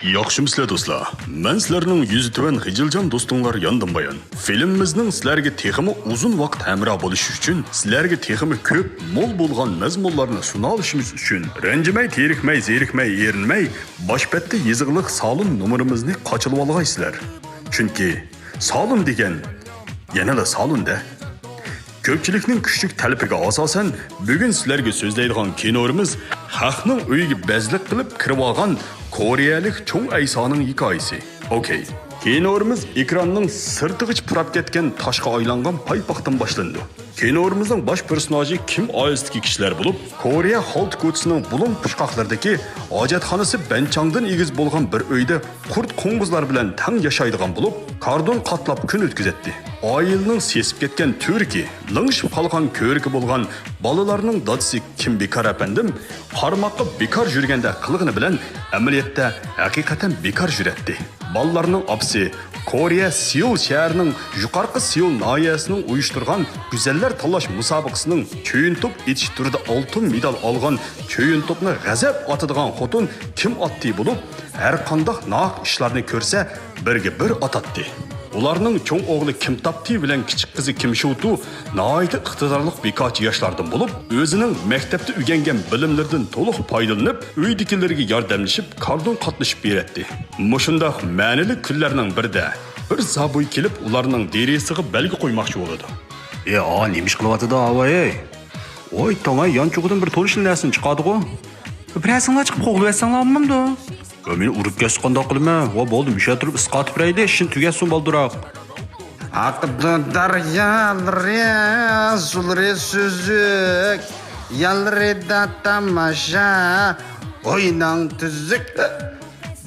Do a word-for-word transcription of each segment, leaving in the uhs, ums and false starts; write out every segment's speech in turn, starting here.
ياخشىمۇسىلەر دوستلار؟ مەن سىلەرنىڭ يۈزى تۆۋەن غىجىلجان دوستۇڭلار ياندىن بايان. فىلىمىمىزنىڭ سىلەرگە تېخىمۇ ئۇزۇن ۋاقىت ھەمراھ بولۇشى ئۈچۈن سىلەرگە تېخىمۇ كۆپ، مول بولغان مەزمۇنلارنى سۇنالىشىمىز ئۈچۈن رەنجىمەي، تېرىكمەي، زېرىكمەي، ئېرىنمەي باش بەتتە يېزىقلىق سالون نومۇرىمىزنى قاچىلىۋالغايسىلەر. چۈنكى سالون دېگەن يەنىلا سالون-دە. كۆپچىلىكنىڭ كۈچلۈك تەلىپىگە ئاساسەن، بۈگۈن سىلەرگە سۆزلەيدىغان كىنورىمىز خەقنىڭ ئۆيىگە بەزلىك قىلىپ كىرىۋالغان كورېيەلىك چوڭ ئەيسانىڭ ھېكايىسى. ئوكەي. كىنورىمىز ئېكراننىڭ سىرتىغىچە پۇراپ كەتكەن تاشقا ئايلانغان پايپاقتىن باشلىنىدۇ. كىنورىمىزنىڭ باش پېرسوناژى كىم ئائىلىسىدىكى كىشىلەر بولۇپ، كورېيە خالتا كوچىسىنىڭ بۇلۇڭ پۇچقاقلىرىدىكى ھاجەتخانىسى بەنچاڭدىن ئېگىز بولغان بىر ئۆيدە قۇرت-قوڭغۇزلار بىلەن تەڭ ياشايدىغان بولۇپ، كاردون قاتلاپ كۈن ئۆتكۈزەتتى. ئائىلىنىڭ سېسىپ كەتكەن تۈۋرۈكى، لىڭشىپ قالغان كۆرۈكى بولغان بالىلارنىڭ دادىسى كىم بىكار ئەپەندىم قارىماققا بىكار يۈرگەندەك قىلغىنى بىلەن ئەمەلىيەتتە ھەقىقەتەن بىكار يۈرەتتى. بالىلارنىڭ ئاپىسى كورېيە سېئۇل شەھىرىنىڭ يۇقارقى سېئۇل ناھىيەسىنىڭ ئۇيۇشتۇرغان گۈزەللەر تاللاش مۇسابىقىسىنىڭ چۆيۈن توپ ئېتىش تۈرىدە ئالتۇن مېدال ئالغان چۆيۈن توپنى غەزەپ ئاتىدىغان خوتۇن كىم ئاتتى بولۇپ، ھەرقانداق ناھەق ئىشلارنى كۆرسە، بىرگە بىر ئاتاتتى. ئۇلارنىڭ چوڭ ئوغلى كىم تاپتى بىلەن كىچىك قىزى كىم شۇتۇ ناھايىتى ئىقتىدارلىق بىكارچى ياشلاردىن بولۇپ، ئۆزىنىڭ مەكتەپتە ئۆگەنگەن بىلىملىرىدىن تولۇق پايدىلىنىپ، ئۆيدىكىلىرىگە ياردەملىشىپ، كاردون قاتنىشىپ بېرەتتى. مۇشۇنداق مەنىلىك كۈنلەرنىڭ بىرىدە، بىر زابۇي كېلىپ، ئۇلارنىڭ دېرىزىسىغا بەلگە قويماقچى بولىدۇ. ئى، ئا، نېمە ئىش قىلىۋاتىدۇ، ئاۋاي؟ ۋاي، تاڭاي، يانچۇقىدىن بىر تونۇشلىق نەرسىنى چىقاردىغۇ. بىرەرسىڭلار چىقىپ قوغلىۋەتسەڭلار بولمامدۇ؟ يا، مېنى ئۇرۇپ كەتسە قانداق قىلىمەن؟ ۋا، بولدى، مۇشۇ تۇرۇپ ئىسقارتىپ بېرەيلى، ئىشىنى تۈگەتسۇن بالدۇراق. ئاقىدۇ دەريالىرى، سۇلىرى سۈزۈك، يانلىرىدا تاماشا، ئويناڭ تۈزۈك.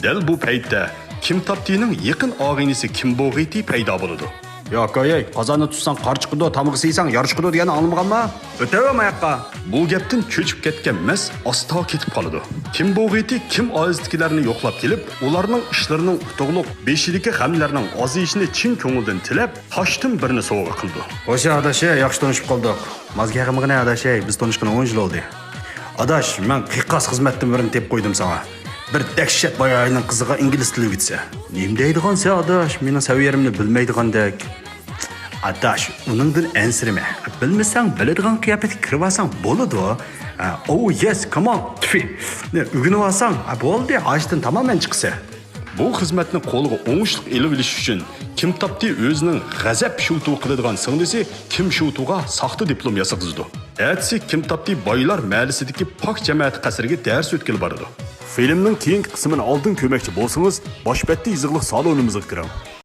دەل بۇ پەيتتە كىم تاپتىنىڭ يېقىن ئاغىنىسى كىم بوغىتى پەيدا بولىدۇ. يا ئاكايەي، قازاننى تۇتساڭ قار چىقىدۇ، تامىقى سىيساڭ يار چىقىدۇ دېگەننى ئاڭلىمىغانما؟ ئۆتەۋەر ماياققا. بۇ گەپتىن چۆچۈپ كەتكەن مەس ئاستا كېتىپ قالىدۇ. كىم بوغىتى كىم ئائىلىسىدىكىلەرنى يوقلاپ كېلىپ، ئۇلارنىڭ ئىشلىرىنىڭ ئۇتۇقلۇق، بېشىدىكى غەملەرنىڭ ئازىيىشىنى چىن كۆڭلىدىن تىلەپ، تاشتىن بىرنى سوۋغا قىلىدۇ. خوش ئاداش، ياخشى تونۇشۇپ قالدۇق. ماز كەلمىگىنە ئاداش، بىز تونۇشقىلى ئون يىل بولدى. ئاداش، مەن قىيقاس خىزمەتتىن بىرنى تېپىپ قويدۇم ساڭا. بىر دەھشەت باياينىڭ قىزىغا ئىنگلىز تىلى ئۆگىتىسەن. نېمە دەيدىغانسەن ئاداش، مېنىڭ سەۋىيەمنى بىلمەيدىغاندەك. ئاداش، ئۇنىڭدىن ئەنسىرىمە. بىلمىسەڭ بىلىدىغان قىياپەتكە كىرىۋالساڭ بولىدۇ. ئە، ئوۋ، يېس، كام ئون، تفى. ئۆگىنىۋالساڭ، ئە، بولدى، ھاجەتتىن تامامەن چىقىسەن. بۇ خىزمەتنى قولىغا ئوڭۇشلۇق ئېلىۋېلىش ئۈچۈن، كىم تاپتى ئۆزىنىڭ غەزەپ شۇتۇ قىلىدىغان سىڭلىسى كىم شۇتۇغا ساختا دىپلوم ياسىغۇزىدۇ. ئەتىسى كىم تاپتى بايلار مەھەللىسىدىكى پاك جەمەتى قەسرىگە دەرس ئۆتكىلى بارىدۇ. فىلىمنىڭ كېيىنكى قىسمىنى ئالدىن كۆرمەكچى بولسىڭىز، باش بەتتە يېزىقلىق سالونىمىزغا كىرىڭ.